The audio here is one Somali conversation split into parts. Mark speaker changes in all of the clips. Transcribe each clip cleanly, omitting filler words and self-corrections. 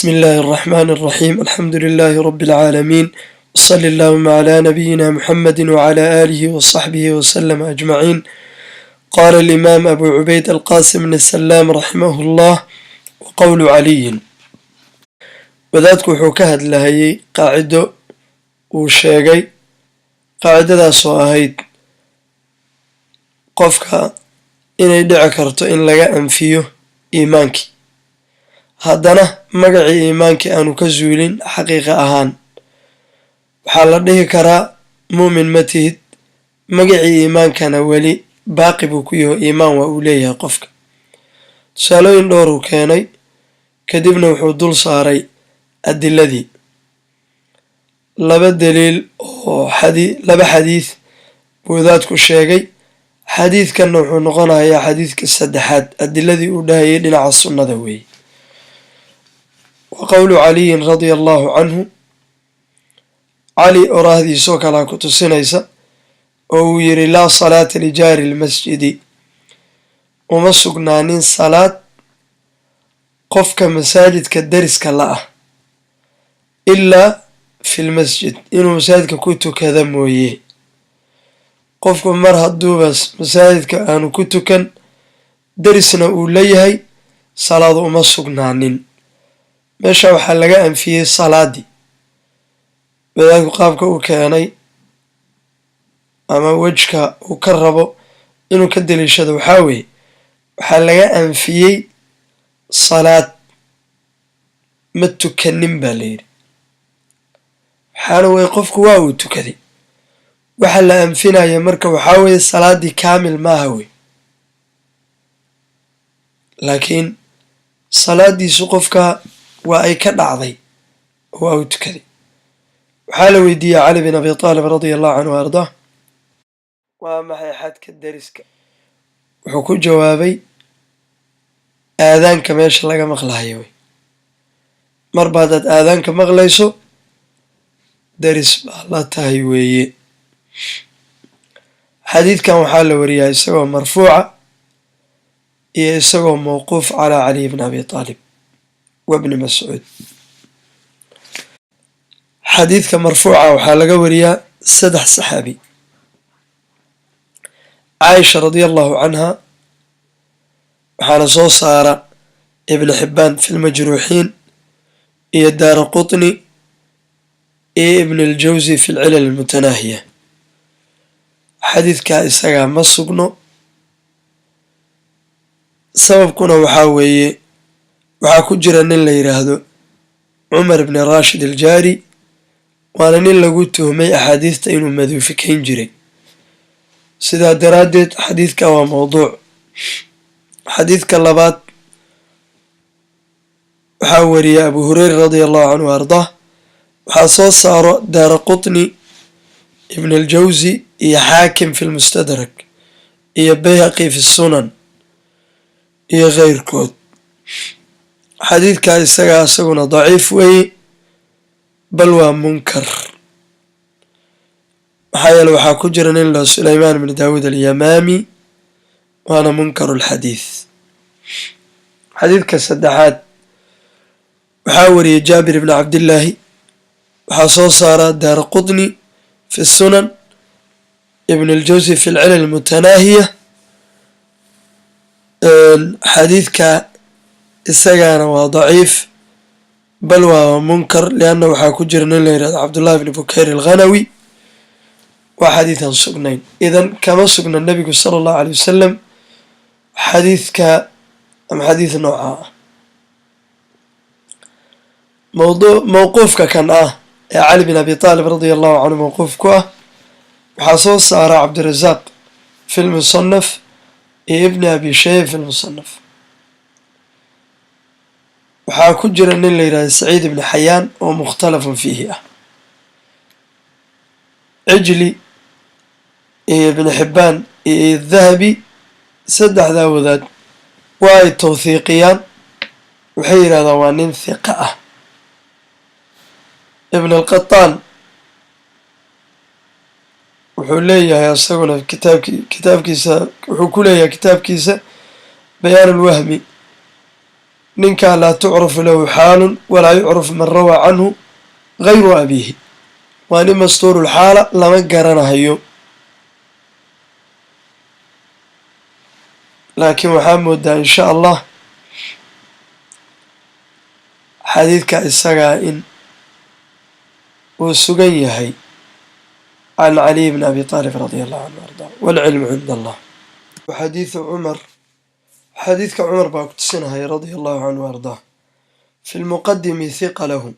Speaker 1: بسم الله الرحمن الرحيم، الحمد لله رب العالمين، وصل اللهم على نبينا محمد وعلى آله وصحبه وسلم أجمعين. قال الإمام أبو عبيد القاسم بن السلام رحمه الله: وقول علي. Wadaadku wuxuu ka hadlahayay qaacido uu sheegay, qaacidadaasoo ahayd qofka inay dhici karto in laga anfiyo iimaankii, haddana magacii iimaankii aanu ka zuulin. Xaqiiqa ahaan waxaa la dhihi karaa mu'min ma tihid, magacii iimaankana weli baaqi buu ku yaho, iimaan waa uu leeyahay qofka. Tusaalooyin dhowruu keenay, kadibna wuxuu dul saaray adiladii. Laba daliil oo laba xadiis buu wadaadku sheegay. Xadiidkanna wuxuu noqonayaa xadiidka saddexaad adiladii uu dhahayay dhinaca sunnada weeye. وقول علي رضي الله عنه, Cali oraahdiisoo kalaa ku tusinaysa oo uu yidhi: لا صلاة لجار المسجد, uma sugnaanin salaad qofka masaajidka deriska la ah, إلا في المسجد, inuu masaajidka ku tukada mooye. Qofku mar hadduuba masaajidka aanu ku tukan, derisna uu leeyahay, salaadu uma sugnaanin. Meesha waxaa laga anfiyey salaadii. Wadaadku qaabka uu keenay ama wejka uu ka rabo inuu ka daliishado waxaa weeye, waxaa laga anfiyey salaad, ma tukanin baa la yidhi. Waxaana weye qofku waa uu tukaday, waxa la anfinaya marka waxaa weeye salaaddii kaamil maaha wey, laakiin salaadiisu qofka waa ay ka dhacday, waa uu tukaday. Waxaa la weydiiyey Cali bin Abi Taalib رضي الله عنه وأرضاه, waa maxay xadka deriska? Wuxuu ku jawaabay: aadaanka meesha laga maqlahayo wey. Marba haddaad aadaanka maqlayso, deris baa la tahay weeye. Xadiidkan waxaa la wariyaa isagoo marfuuca iyo isagoo mawquuf calaa Caliy bn Abi Taalib wa Bni Mascuud. Xadiidka marfuuca waxaa laga wariyaa saddex saxaabi: Caaisha رضي الله عنها, waxaana soo saara Ibn Xibbaan في المجروحين iyo Daara Qutni iyo Ibn Aljawsi في العلل المتناهية. Xadiidkaa isagaa ma sugno. Sababkuna waxaa weeye, waxaa ku jira nin la yidhaahdo Cumar bni Rashid Aljaari, waana nin lagu tuhmay axaadiista inuu maduufikayn jiray. Sidaa daraaddeed xadiidka waa mawduuc. Xadiidka labaad waxaa wariya Abu Hureyra رضي الله عنه وأرضاه. Waxaa soo saaro Daara Qutni, Ibn Aljawsi iyo Xaakim في المستدرك iyo Bayhaqi في السنن iyo keyrkood. Xadiidka isagaa isaguna daciif weeye, bal waa munkar. Maxaa yeele, waxaa ku jira nin la Sulaymaan bn Daawuud Alyamaami, waana منكر الحديث. Xadiidka saddexaad waxaa wariyey Jaabir bni Cabdillaahi. Waxaa soo saara Daara Qutni في السنن, Ibn Aljawsi في العلل المتناهية. Xadiidka isagana waa daciif, bal waa munkar, لأن waxaa ku jira nin la yihahdo Cabdullahi bni Bukayr Alghanawi. Waa xadiidan sugnayn. Idan kama sugna nebigu صلى الله عليه وسلم xadiidka ama xadiid nooca ah. Mawdu mawquufka kan ah ee Cali bin Abi Taalib رضي الله عنه mawquuf ku ah waxaa soo saara Cabdirasaaq في المصنف iyo Ibni Abi Shayb في المصنف. Waxaa ku jira nin la yidhahdo Saciid ibni Xayaan oo مختلف فيه ah. Cijli iyo Ibni Xibbaan iyo Dahabi, saddexdaa wadaad waa ay tawthiiqiyaan, waxay yidhahdaan waa nin hiqa ah. Ibn Alqataan wuxuu leeyahay isaguna kitaabkiisa, wuxuu ku leeyahay kitaabkiisa Bayaan Ulwahmi. Ninkaa laa tucrafu lahu xaalun walaa yucrafu man rawaa canhu gayru abiihi. Waa nin mastuurulxaala, lama garanahayo. Laakiin waxaa moodaa insha Allah xadiidka isagaa in uu sugan yahay can Caliy bni Abi Taalib radia allahu canhu ardaa, waalcilmu cinda Allah. Xadiidu Cumar, xadiidka Cumar baa ku tusinahaya radia allahu canhu ardaa, fi lmuqadimi hiqalahu,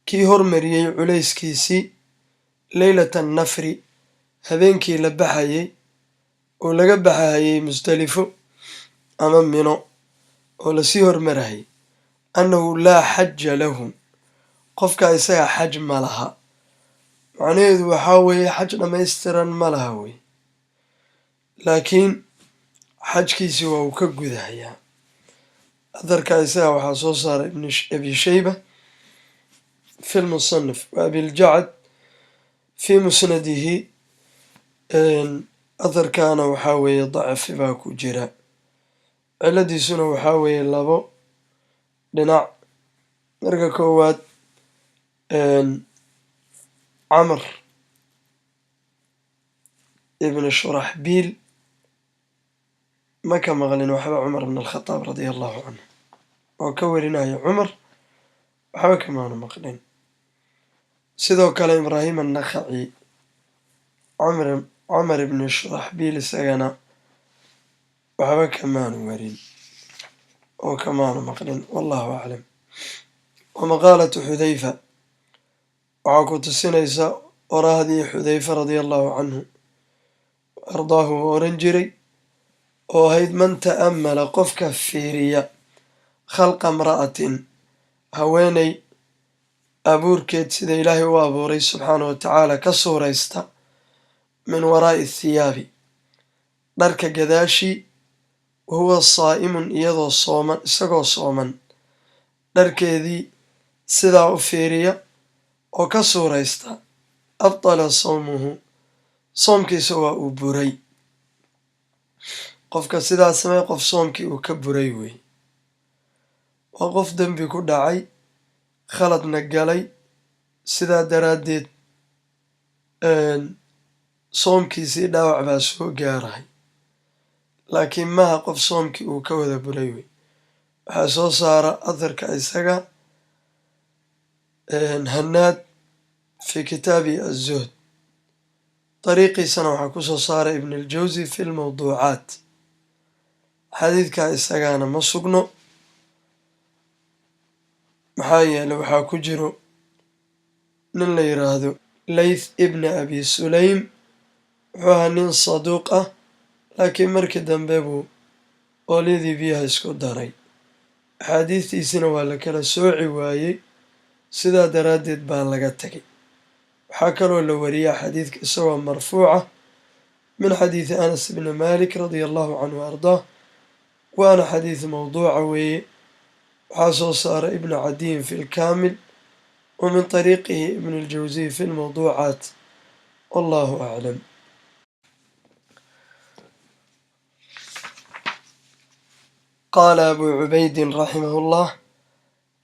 Speaker 1: kii hormariyey culayskiisii, leylata annafri, habeenkii la baxayey oo laga baxahayey Musdelifo ama Mino oo lasii hormarahayay, annahu laa xaja lahu, qofka isaga xaj ma laha. Macnaheedu waxaa weeye xaj dhammaystiran ma laha wey, laakiin xajkiisi waa uu ka gudahayaa. Adarka isaga waxaa soo saaray Ibn Abi Shayba fi lmusanaf wa Abiljacad fii musnadihi. Atharkaana waxaa weeye dacfi baa ku jira, ciladiisuna waxaa weeye labo dhinac. Marka koowaad, Camr ibn Shuraxbiil ma ka maqlin waxba Cumar ibn Alkhadaab radia allahu canhu, oo ka warinaya Cumar waxba kamaanu maqlin. Sidoo kale Ibraahim Annakhaci Cumar ibni Shuraxbiil isagana waxba kamaanu warin oo kamaanu maqlin, wallahu aclam. Wa maqaalatu Xudayfa, waxaa ku tusinaysa oraahdii Xudayfa radia allahu canhu ardaahu uu oran jiray oo ahayd: man ta'ammala, qofka fiiriya, khalqa imra'atin, haweeney abuurkeed, sida Ilaahay u abuuray subxaanahu wa tacaala, ka suuraysta, min waraa'i thiyaabi, dharka gadaashii, wahuwa saa'imun, iyadoo sooman, isagoo sooman, dharkeedii sidaa u fiiriya oo ka suuraysta, abtala sawmuhu, soomkiisa waa uu buray. Qofka sidaa samey qof soomkii uu ka buray wey, waa qof dembi ku dhacay, khaladna galay, sidaa daraaddeed soomkiisii dhaawac baa soo gaarahay, laakiin maha qof soomkii uu ka wada buray wey. Waxaa soo saara atharka isaga Hanaad fi kitaabi aلzuhd, dariiqiisana waxaa ku soo saaray Ibn aljawsi fi lmawduucaat. Xadiidka isagaana ma sugno, maxaa yeeley waxaa ku jiro nin la yiraahdo Layth ibni Abi Sulaym. Wuxuu ahaa nin saduuq ah, laakiin markii dambe buu oolyadii biyaha isku daray, axaadiistiisina waa la kala sooci waayey, sidaa daraaddeed baa laga tegay. Waxaa kaloo la wariyaa xadiidka isagoo marfuuca min xadiidi Anas ibni Malik radia allahu canhu ardaah, waana xadiid mawduuca weeye. Waxaa soo saara Ibnu Cadiyin fi lkaamil wa min طariiqihi Ibn اljawsiy fi lmawduucaat, wallahu aclam. Qaala Abu Cubaydin raximah llah: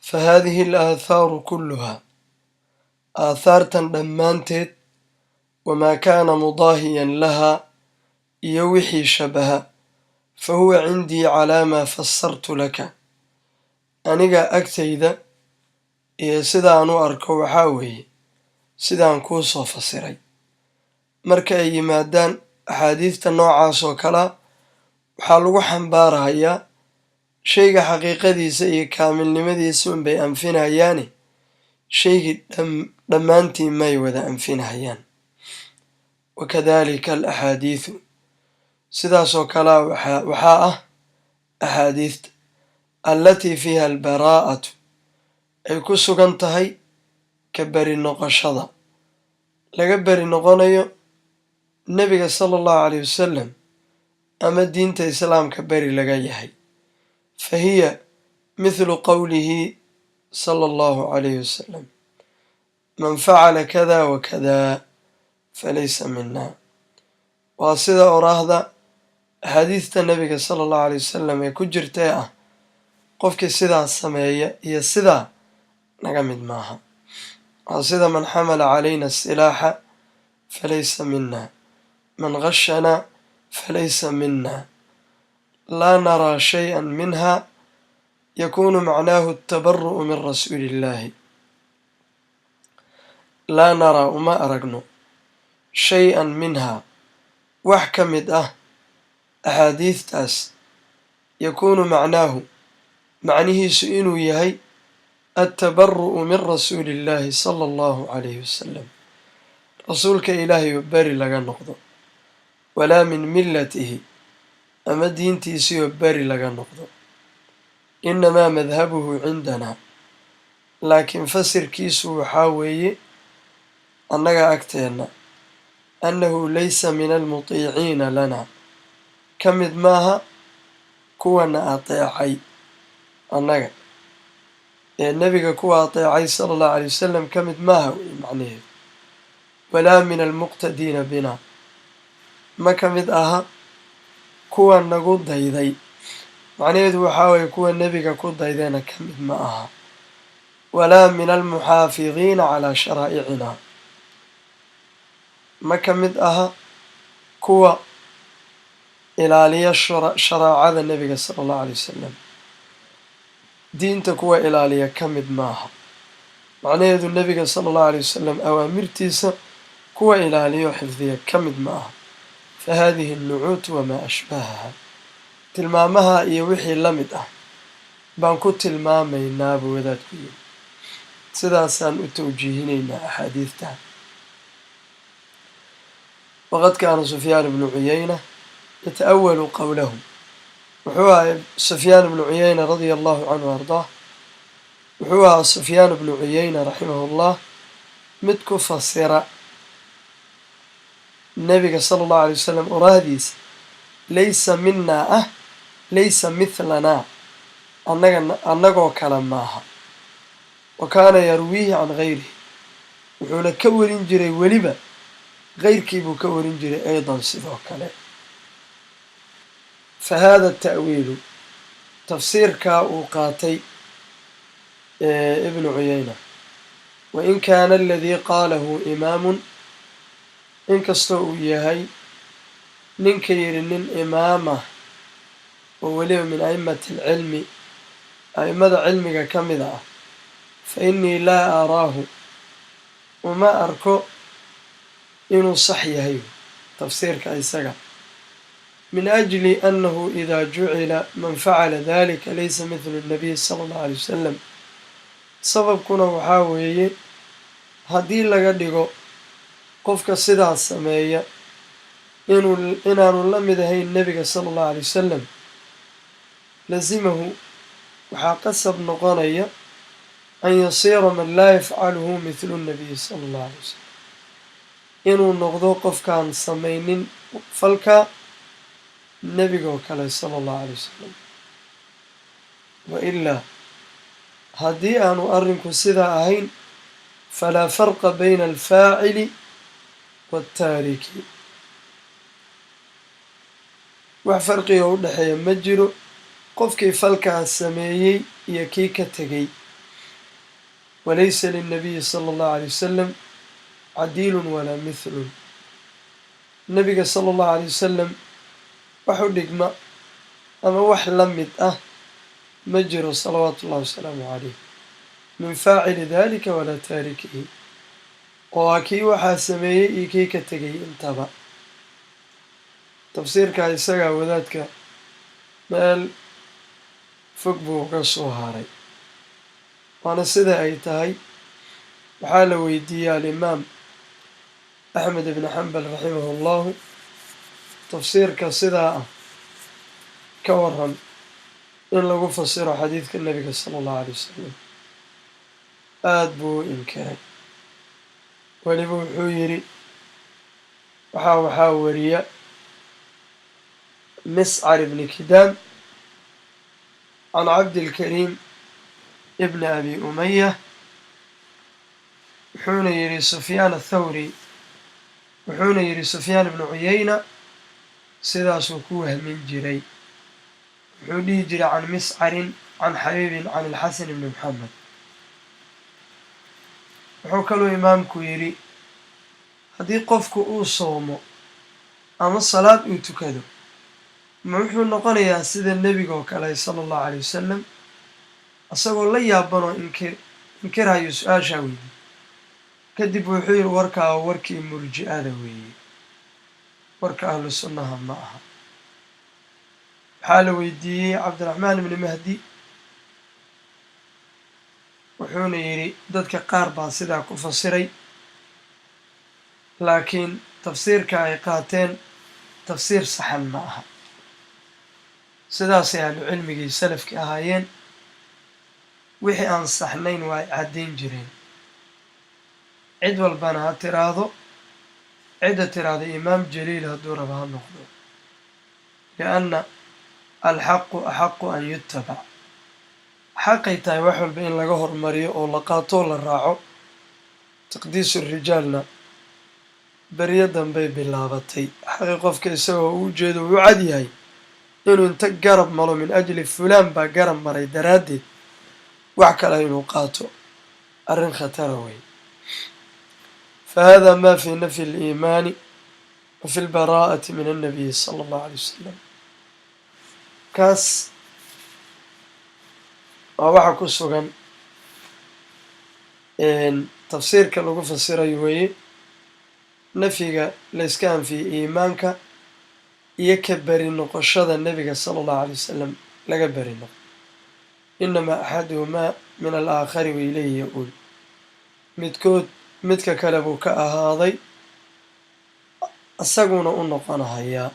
Speaker 1: fahadihi alaathaaru kulluha, aathaartan dhammaanteed, wamaa kaana mudaahiyan lahaa, iyo wixii shabaha, fa huwa cindii calaa maa fasartu laka, aniga agtayda iyo sidaan u arko waxaa weeye sidaan kuu soo fasiray. Marka ay yimaadaan axaadiidta noocaas oo kalea, waxaa lagu xambaarahayaa shayga xaqiiqadiisa iyo kaamilnimadiisa unbay anfinayaane, shaygii dhammaantii may wada anfinahayaan. Wakadalika alaxaadiidu, sidaasoo kalea waxaa ah axaadiidta allatii fiiha albaraa'atu, ay ku sugan tahay ka beri noqoshada laga beri noqonayo Nebiga sala allahu caleyh wasalam ama diinta Islaamka beri laga yahay, fa hiya mithlu qowlihi sala allahu calayhi wasalam: man facala kada wa kada falaysa mina. Waa sida oraahda axaadiista Nebiga sala allahu alay wasalam ee ku jirtee ah Qofkii sidaas sameeya iyo sidaa naga mid maaha. Waa sida man xamala calayna asilaaxa falaysa mina, man gashana falaysa mina. Laa naraa shay-an minha yakuunu macnaahu atabaru'u min rasuuli illaahi. Laa naraa, uma aragno, shay-an minhaa, wax ka mid ah axaadiidtaas, yakuunu macnaahu, macnihiisu inuu yahay attabaru'u min rasuuli illaahi sala allahu calayhi wasalam, rasuulka Ilaahay oo beri laga noqdo, walaa min millatihi, ama diintiisii oo beri laga noqdo. Innamaa madhabuhu cindanaa, laakiin fasirkiisu waxaa weeye annaga agteenna, annahu laysa min almutiiciina lana, ka mid maaha kuwana ateecay annaga ee nebiga kuwa ateecay sala allahu alay wasalam ka mid maaha wey macnaheedu, walaa min almuqtadiina bina, ma ka mid aha kuwa nagu dayday. Macnaheedu waxaa weeye kuwa nebiga ku daydayna ka mid ma aha, walaa min almuxaafidiina calaa sharaa'icina, ma ka mid aha kuwa ilaaliya sharaacada nebiga sala allahu alay wasalam, diinta kuwa ilaaliya ka mid maaha. Macnaheedu nebiga sala allahu alay wasalam awaamirtiisa kuwa ilaaliyo xifdiya ka mid ma aha. Fa haadihi annucuut wamaa ashbahaha, tilmaamaha iyo wixii la mid ah baan ku tilmaamaynaa, buu wadaadku yiri. Sidaasaan u tawjiihinaynaa axaadiidta. Waqad kaana Sufyaan ibnu Cuyayna yata'awalu qowlahu. Wuxuu ahaa Sufyaan ibnu Cuyayna radia allahu canhu ardaah, wuxuu ahaa Sufyaan ibnu Cuyayna raximahullah mid ku fasira nebiga sala allahu alay wasalam oraahdiisa "laysa minaa" ah, "laysa mithlanaa", annaga annagoo kale maaha. Wa kaana yarwiihi can gayrihi, wuxuuna ka warin jiray weliba gayrkii buu ka warin jiray aydan sidoo kale. Fa hada ta'wiilu, tafsiirkaa uu qaatay Ibnu Cuyayna, wa in kaana aladii qaalahu imaamun, inkastoo uu yahay ninka yidhi nin imaamah oo weliba min a'immati alcilmi, a'immada cilmiga ka mida ah, fa innii laa araahu, uma arko inuu sax yahay tafsiirka isaga, min ajli annahu idaa jucila man facala dalika laysa mithlu nabiy sala allahu alay wasalam. Sababkuna waxaa weeye haddii laga dhigo qofka sidaas sameeya inuu inaanu la mid ahayn nebiga sala allahu alay wasalam, lazimahu, waxaa qasab noqonaya, an yasiira man laa yafcaluhu mithlu nabiyi sala allahu alay wasalam, inuu noqdo qofkaan samaynin falka nebigoo kale sala allahu alay wasalam. Wa ilaa, haddii aanu arrinku sidaa ahayn, falaa farqa bayna alfaacili waataariki, wax farqiga u dhexeeya ma jiro qofkii falkaas sameeyey iyo kii ka tegey. Walaysa lilnabiyi sala allahu alay wasalam cadiilun walaa mithlun, nebiga sala allahu alay wasalam wax u dhigma ama wax la mid ah ma jiro, salawaatu ullahi wasalaamu calayh, min faacili dalika walaa taarikihi, oo ah kii waxaa sameeyey iyo kii ka tegay intaba. Tafsiirkaa isagaa wadaadka meel fog buu uga soo haray, waana sida ay tahay. Waxaa la weydiiyey alimaam Axmed ibni Xambal raximahu llahu, tafsiirka sidaa ah ka waran in lagu fasiro xadiidka nebiga sala allahu alay wasalam. Aada buu u inkiray. Weliba wuxuu yidhi waxaa wariya Miscar ibni Kidaam can Cabdilkariim ibni Abi Umaya. Wuxuuna yidhi Sufyaan Athawri, wuxuuna yidhi Sufyaan ibnu Cuyayna sidaasuu ku wahmin jiray, wuxuu dhihi jiray can Miscarin Can Xabiibin can Alxasan ibni Moxamed. Wuxuu kaluu imaamku yidhi, haddii qofku uu soomo ama salaad uu tukado, ma wuxuu noqonayaa sida nebiga oo kale, sala Allahu caleyh wasalam? Isagoo la yaabanoo inkirhayo su-aashaa weydiy. Kadib wuxuu yidhi, warkaa warkii murji'ada weeye, warka ahlu sunnaha ma aha. Waxaa la weydiiyey Cabdiraxmaan ibni Mahdi, wuxuuna yidhi, dadka qaar baa sidaa ku fasiray, laakiin tafsiirka ay qaateen tafsiir saxan ma aha. Sidaasay ahlu cilmigii salafki ahaayeen, wixii aan saxnayn waa ay caddayn jireen. Cid walbana ha tiraahdo, cidda tiraahdo imaam jaliil hadduu raba ha noqdo, lianna alxaqu axaqu an yutabac. Xaqay tahay wax walba in laga hormariyo oo la qaatoo la raaco. Taqdiisu rijaalna beryo dambey bilaabatay. Xaqi qofka isagoo uu jeedo uu cad yahay inuu inta garab maro min ajli fulaan baa garab maray daraaddeed wax kale inuu qaato, arrin khatara wey. Fa hada ma fi nafyi aliimaani wa fi lbaraa'ati min annabiyi sala Allahu alay wasalam. Kaas waa waxa ku sugan tafsiirka lagu fasirayo weeye, nafyiga layska anfiyey iimaanka iyo ka beri noqoshada nebiga sala Allahu alay wasalam laga beri noqo. Inamaa axaduhumaa min alaakhari wa ilayhi ya-uul, midkood midka kale buu ka ahaaday, isaguna u noqonahayaa.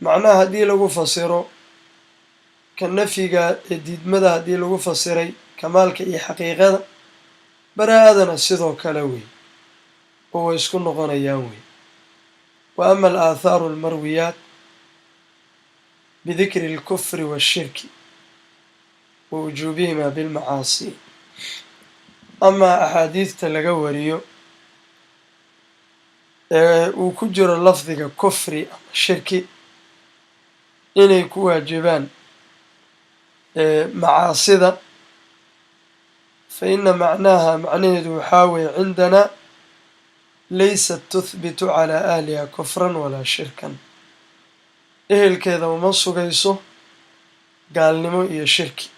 Speaker 1: Macnaha haddii lagu fasiro ka nafyiga ee diidmada, haddii lagu fasiray kamaalka iyo xaqiiqada, baraa'adana sidoo kale wey, oo way isku noqonayaan wey. Wa ama alaathaaru almarwiyaat bidikri alkufri waashirki wa wujuubihimaa bilmacaasi, amaa axaadiidta laga wariyo ee uu ku jiro lafdiga kufri ama shirki inay ku waajibaan macaasida, fa ina macnaaha, macnaheedu waxaa weeye, cindanaa laysat tuthbitu calaa ahliha kufran walaa shirkan, ehelkeeda uma sugayso gaalnimo iyo shirki,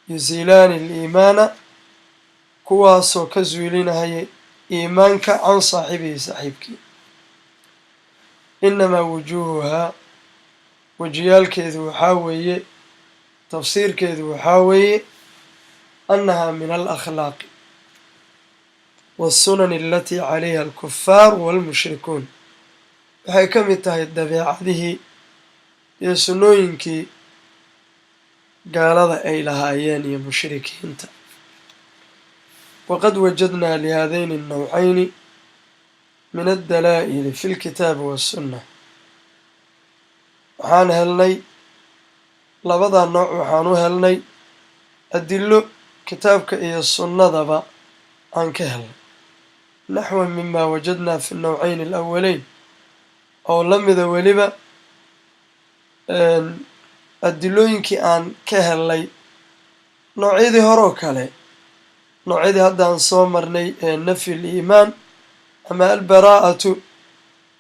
Speaker 1: yusiilaani aliimaana, kuwaasoo ka zuulinahaya iimaanka, can saaxibihi, saaxiibkii. Inamaa wujuuhuhaa, wejiyaalkeedu waxaa weeye, tafsiirkeedu waxaa weeye, annahaa min alakhlaaqi waasunan alatii calayha alkufaar waalmushrikuun, waxay ka mid tahay dabeecadihii iyo sunnooyinkii gaalada ay lahaayeen iyo mushrikiinta. Waqad wajadnaa lihaadayni annawcayni min addalaa'ili fi lkitaabi waassunna, waxaan helnay labadaa nooc, waxaan u helnay adilo kitaabka iyo sunnadaba aan ka helnay, naxwan mima wajadnaa fi nawcayni alawalayn, oo la mida weliba adilooyinkii aan ka helnay noocyadii horoo kale, noocyadii haddaan soo marnay ee nafyi liimaan ama albaraa'atu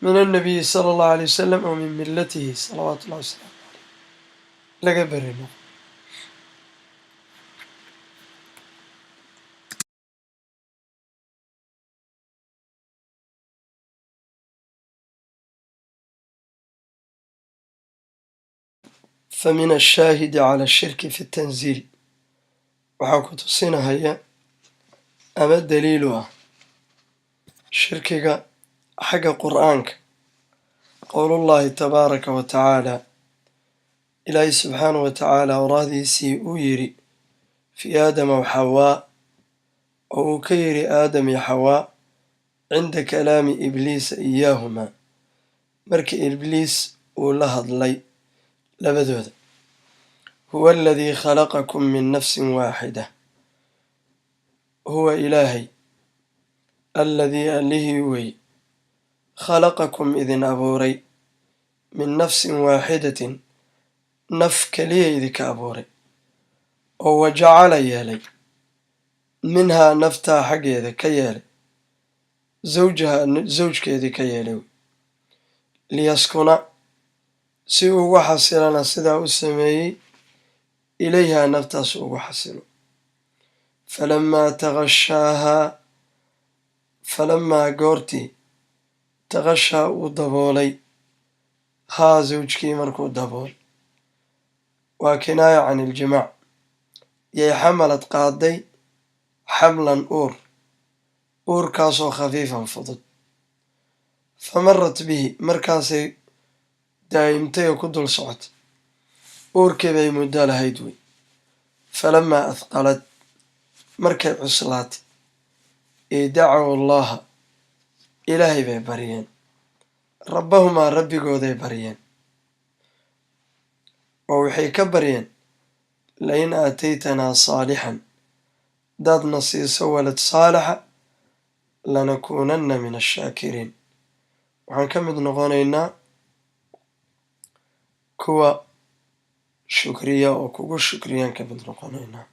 Speaker 1: min annabiyi sala Allahu alay wasalam oo min millatihi salawaatu ullahi wasalaamu caleyh laga beri noqo. Famin ashaahidi cala ashirki fi tanziil, waxaa ku tusinahaya ama daliilu ah shirkiga xagga Qur'aanka, qowlullahi tabaaraka wa tacaala, Ilaahay subxaanahu wa tacaala oraahdiisii uu yidhi fii Aadama wa Xawaa, oo uu ka yidhi Aadam iyo Xawaa, cinda kalaami Ibliisa iyaahumaa, markii Ibliis uu la hadlay labadooda: Huwa aladii khalaqakum min nafsin waaxida, huwa Ilaahay, alladii, allihii wey, khalaqakum, idin abuuray, min nafsin waaxidatin, naf keliya idinka abuuray. Oo wajacala yeelay, minhaa naftaa xaggeeda ka yeelay, zawjaha zawjkeedii ka yeelay, liyaskuna si ugu xasilana sidaa u sameeyey, ilayhaa naftaas ugu xasilo. Falamaa taqashaahaa, falamaa goortii, taqashaa uu daboolay, haa zawjkii markuu daboolay, waa kinaaya can iljimaac, yay xamalad qaaday xamlan uur, uurkaasoo khafiifan fudud. Fa marat bihi, markaasay daa'imtay oo ku dul socotay uurkii bay muddo lahayd wey. Falamaa athqalad, markay cuslaatay, ee dacaw allaha, Ilaahay bay baryeen, rabbahumaa rabbigooday baryeen, oo waxay ka baryeen: lain aataytanaa saalixan, haddaadna siiso walad saalixa, lanakuunanna min ashaakiriin, waxaan ka mid noqonaynaa kuwa shukriya oo kugu shukriyaan ka mid noqonaynaa.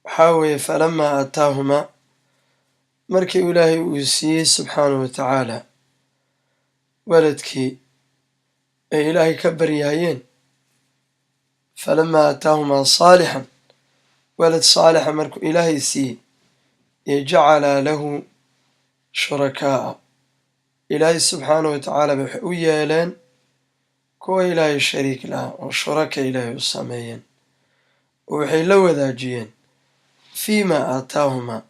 Speaker 1: Waxaa weeye, falamaa aataahumaa, markii Ilaahay uu siiyey subxaanahu wa tacaala waladkii ay Ilaahay ka baryahayeen, falamaa aataahumaa saalixan, walad saalixa markuu Ilaahay siiyey, ee jacala lahu shurakaa'a, Ilaahay subxaanahu wa tacaala ba waxay u yeeleen kuwa Ilaahay shariik lahaa oo shuraka Ilaahay u sameeyeen, oo waxay la wadaajiyeen fiimaa aataahumaa,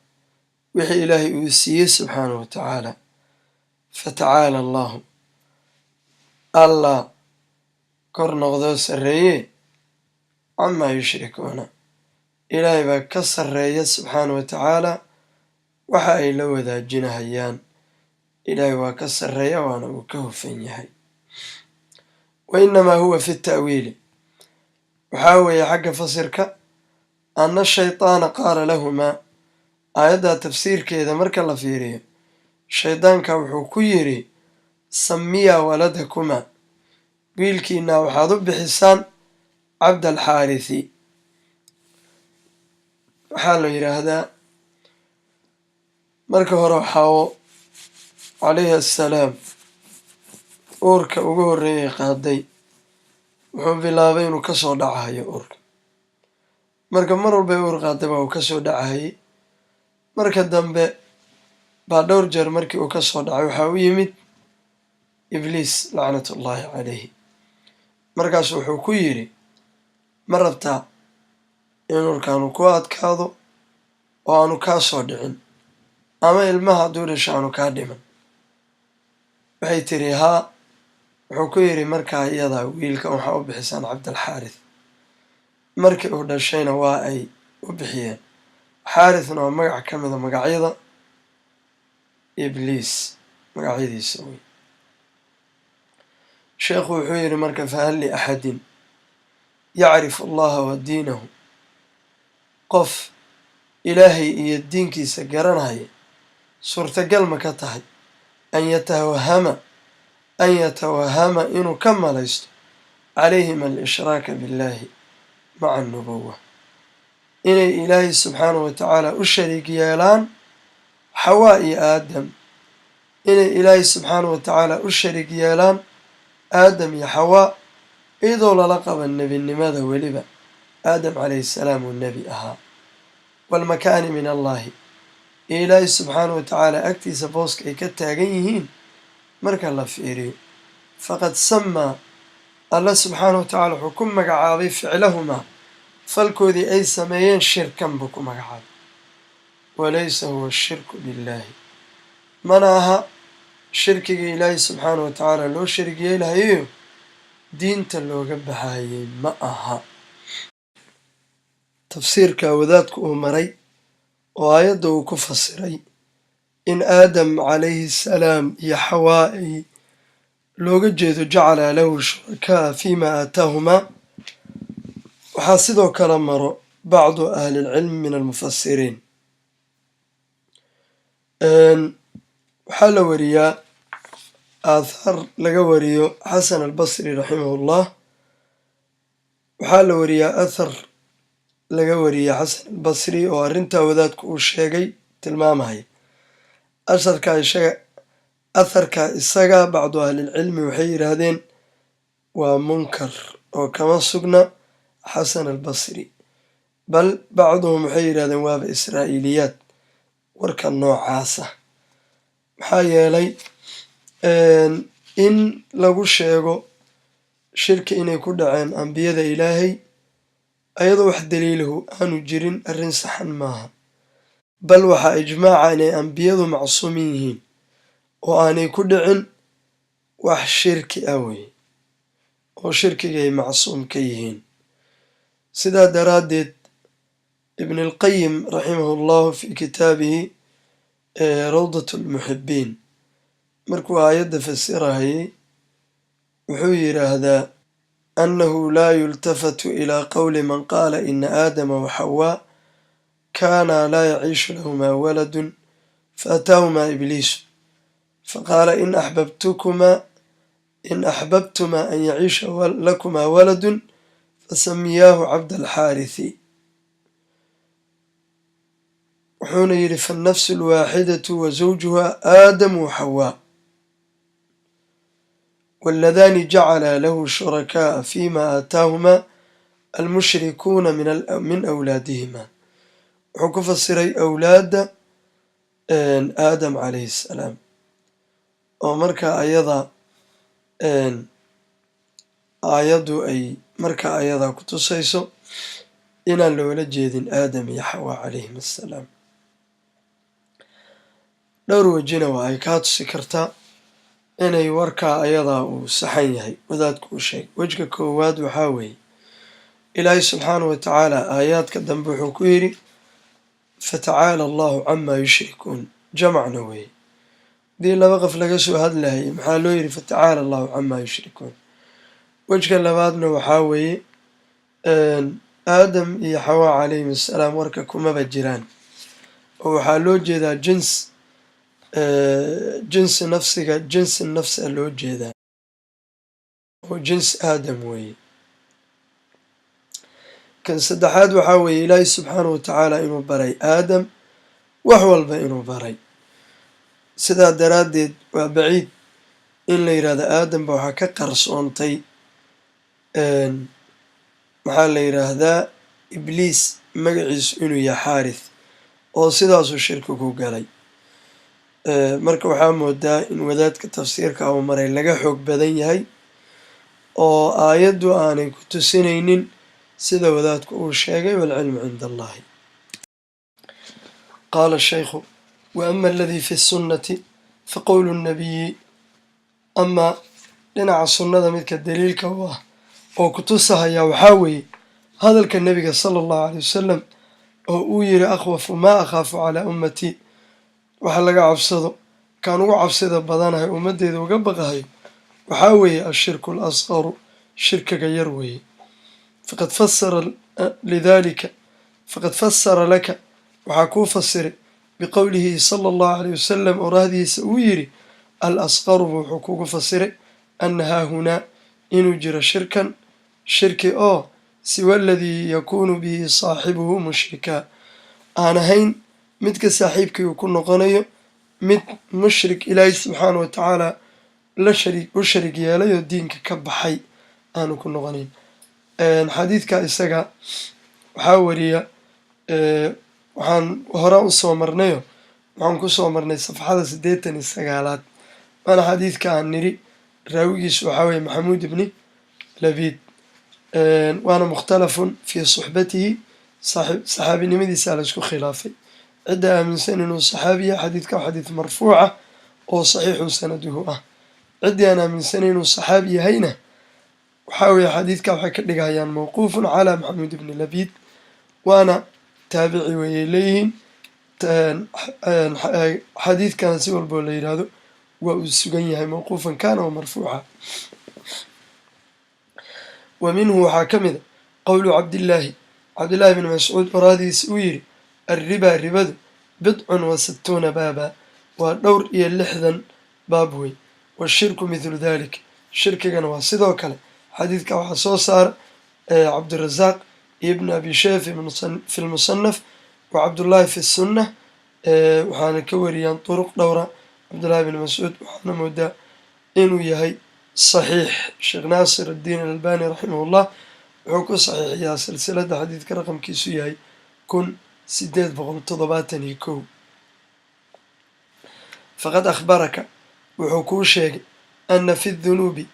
Speaker 1: wixii Ilaahay uu siiyey subxaanahu wa tacaala. Fatacaala allahu, Allah kor noqdoo sarreeye, camaa yushrikuuna, Ilaahay baa ka sarreeya subxaanahu wa tacaala waxa ay la wadaajinahayaan. Ilaahay waa ka sarreeya, waana uu ka hufan yahay. Wa innamaa huwa fi ta'wiili, waxaa weeye xagga fasirka, anna shaytaana qaala lahumaa, aayaddaa tafsiirkeeda marka la fiiriyo, shaydaanka wuxuu ku yidhi: samiyaa waladakumaa, wiilkiinaa waxaad u bixisaan Cabdalxaarithi. Waxaa la yidhaahdaa marka hore Xaawo calayhi assalaam uurka ugu horreeyay qaaday, wuxuu bilaabay inuu kasoo dhacahayo uurka. Marka mar walbay uur qaaday baa uu kasoo dhacahayay. Marka dambe baa dhowr jeer markii uu kasoo dhacay, waxaa u yimid Ibliis lacnatullaahi calayhi. Markaasu wuxuu ku yidhi: ma rabtaa in uurkaanu ku adkaado oo aanu kaa soo dhicin, ama ilmaha hadduu dhasho aanu kaa dhiman? Waxay tiri: haa. Wuxuu ku yidhi markaa iyadaa: wiilkan waxaa u bixisaan Cabdalxaarith. Markii uu dhashayna waa ay u bixiyeen. Xaarithna waa magac ka mida magacyada Ibliis, magacyadiisa wey. Sheekhu wuxuu yidhi marka: fahal liaxadin yacrifu allaha wa diinahu, qof Ilaahay iyo diinkiisa garanaya suurtagal ma ka tahay an yatawahama inuu ka malaysto calayhim alishraaka billahi maca annubuwa, inay Ilaahay subxaanahu wa tacaala u shariig yeelaan Xawaa iyo Aadam, inay Ilaahay subxaanahu wa tacaala u shariig yeelaan Aadam iyo Xawaa, iyadoo lala qaba nebinimada, weliba Aadam calayhi salaam uu nebi ahaa, waalmakaani min allahi, iyo Ilaahay subxaanahu wa tacaala agtiisa booska ay ka taagan yihiin marka la fiiriyo? Faqad samaa, Allah subxaanahu wa tacala wuxuu ku magacaabay ficlahumaa, falkoodii ay sameeyeen, shirkan buu ku magacaabay. Walaysa huwa shirku billaahi, mana aha shirkiga Ilaahay subxaanahu wa tacaala loo sharig yeelahayo, diinta looga baxayay ma aha. Tafsiirka wadaadku uu maray oo aayadda uu ku fasiray in Aadam calayhi salaam iyo Xawaa ay looga jeedo jacala lahu shurakaa fiima aataahumaa, waxaa sidoo kale maro bacdu ahlilcilmi min almufasiriin. Waxaa la wariyaa aathaar laga wariyo Xasan Albasri raximahullah. Waxaa la wariyaa athar laga wariyay Xasan Albasri oo arrintaa wadaadku uu sheegay tilmaamaya. Atharka isaga bacdu ahlilcilmi waxay yidhaahdeen waa munkar oo kama sugna Xasan Albasri, bal bacduhum waxay yidhahdeen waaba israa'iiliyaad warka noocaasa. Maxaa yeelay, in lagu sheego shirki inay ku dhaceen ambiyada Ilaahay ayadoo wax daliilahu aanu jirin arrin saxan maaha. Bal waxaa ijmaaca inay ambiyadu macsuumin yihiin oo aanay ku dhicin wax shirki ah wey, oo shirkigay macsuum ka yihiin. Sidaa daraaddeed, Ibn Alqayim raximahullahu fi kitaabihi Rawdat Almuxibiin, markuu aayadda fasirahayay, wuxuu yidhaahdaa: "Annahu laa yultafatu ilaa qowli man qaala ina Aadama wa Xawaa kaana laa yaciishu lahumaa waladun, faataahumaa Ibliisu faqaala in axbabtumaa an yaciisha lakumaa waladun fasamiyaahu Cabd Alxaarithi." Wuxuuna yidhi: "Fannafsu alwaaxidatu wa zawjuha Aadamu wa Xawaa, waladaani jacala lahu shurakaa'a fima aataahumaa almushrikuuna min awlaadihima." Wuxuu ku fasiray awlaadda Aadam calayhi salaam, oo marka ayada aayaddu ay marka ayada ku tusayso inaan loola jeedin Aadam iyo Xawaa calayhim assalaam. Dhowr wejina waa ay kaa tusi kartaa inay warkaa ayadaa uu saxan yahay wadaadku uu sheegay. Wejka koowaad waxaa weeye, Ilaahay subxaanahu wa tacaala aayaadka dambe wuxuu ku yidhi: "Fatacaala Allahu camaa yushrikuun." Jamacna weeye. Haddii laba qof laga soo hadlayay, maxaa loo yidhi "fatacaala Allahu camaa yushrikuun"? Wejka labaadna waxaa weeye, Aadam iyo Xawaa calayhim assalaam warka kumaba jiraan, oo waxaa loo jeedaa jinsi nafsiga, jinsi nafsi a loo jeedaa, oo jins Aadam weeye. Kan saddexaad waxaa weeye, Ilaahay subxaanahu wa tacaala inuu baray Aadam wax walba inuu baray. Sidaa daraaddeed waa baciid in la yidhahdo Aadamba waxaa ka qarsoontay, maxaa la yidhaahdaa, Ibliis magaciisu inuu yahay Xaarith oo sidaasuu shirki ku galay. Marka waxaa moodaa in wadaadka tafsiirka uu maray laga xoog badan yahay, oo aayaddu aanay ku tusinaynin sida wadaadku uu sheegay. Waalcilmu cinda Allahi. Qaala shaykhu: "Wa ama aladii fi sunnati fa qowlu nnabiyi." Amaa dhinaca sunnada midka daliilka u ah oo ku tusahaya waxaa weeye hadalka Nebiga sala Allahu alay wasalam oo uu yiri: "Akhwafu maa akhaafu calaa ummatii", waxa laga cabsado kaan ugu cabsida badanahay ummaddeeda uga baqahayo waxaa weeye "ashirku alasqaru", shirkiga yar weeye. "Faqad fasara lidalika, faqad fasara laka", waxaa kuu fasiray, "biqowlihi sala Allahu alayh wasalam", orahdiisa uu yiri "alasqaru", wuxuu kugu fasiray "ana haahunaa", inuu jiro shirkan, shirki oo "siwa aladii yakuunu bihi saaxibuhu mushrika", aan ahayn midka saaxiibkii uu ku noqonayo mid mushrik, Ilaahay subxaana wa tacaala la shariig u sharig yeelay oo diinka ka baxay aanu ku noqonayn. Xadiidka isaga waxaa wariya, waxaan hore usoo marnayo, waxaan kusoo marnay safxada 89aad. Waana xadiidka aan niri raawigiisu waxaa weye Maxamuud ibni Labiid, waana mukhtalafun fii suxbatihi, saxaabinimadiisa la isku khilaafay cidda aaminsan inuu saxaabi yahay. Xadiidka waa xadiid marfuuca oo saxiixun sanaduhu ah. Ciddii aan aaminsanay inuu saxaabi yahayna, waxaa weeye xadiidka waxay ka dhigayaan mawquufun calaa Maxamuud ibni Labiid, waana taabici weeyay leeyihiin. Xadiidkana si walboo la yidhaahdo waa uu sugan yahay, mawquufan kaana wa marfuuca. Wa minhu waxaa ka mid a qowlu Cabdillaahi, Cabdillahi bn Mascuud oraadiisa uu yidhi: "Arribaa", ribadu, "bidcun wa sittuuna baaba", waa dhowr iyo 60 baab wey. "Washirku mithlu dalik", shirkigana waa sidoo kale. Xadiidka waxaa soo saara Cabdirasaaq iyo Ibn Abi Shayf fi lmusanaf wa Cabdullaahi fi sunna. Waxaana ka wariyaan turuq dhowra Cabdullahi bn Mascuud, waxaana moodaa inuu yahay saxiix. Sheekh Naasir addiin Alalbani raximahullah wuxuu ku saxiixiyaa silsiladda xadiidka raqamkiisu yahay 1871. Faqad akhbaraka, wuxuu kuu sheegay, ana fi dunuubi,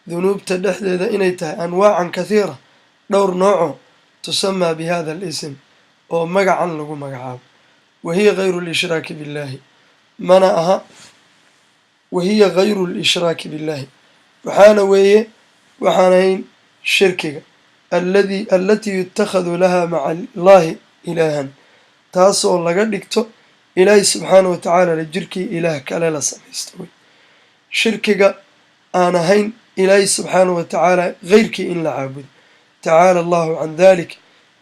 Speaker 1: dunuubta dhexdeeda inay tahay, anwaacan kathiira, dhowr nooco, tusamaa bi hada alism, oo magacan lagu magacaabo, wahiya gayru lishraaki billahi, mana aha, wahiya gayru lishraaki billahi, waxaana weeye waxaan ahayn shirkiga, alladii alatii yutakhadu laha maca allahi ilaahan, taasoo laga dhigto Ilaahay subxaana wa tacaala la jirkii ilaah kale la samaysto wey. Shirkiga aan ahayn Ilaahay subxaana wa tacaala geyrkii in la caabudo. Tacaala Allahu can dalik,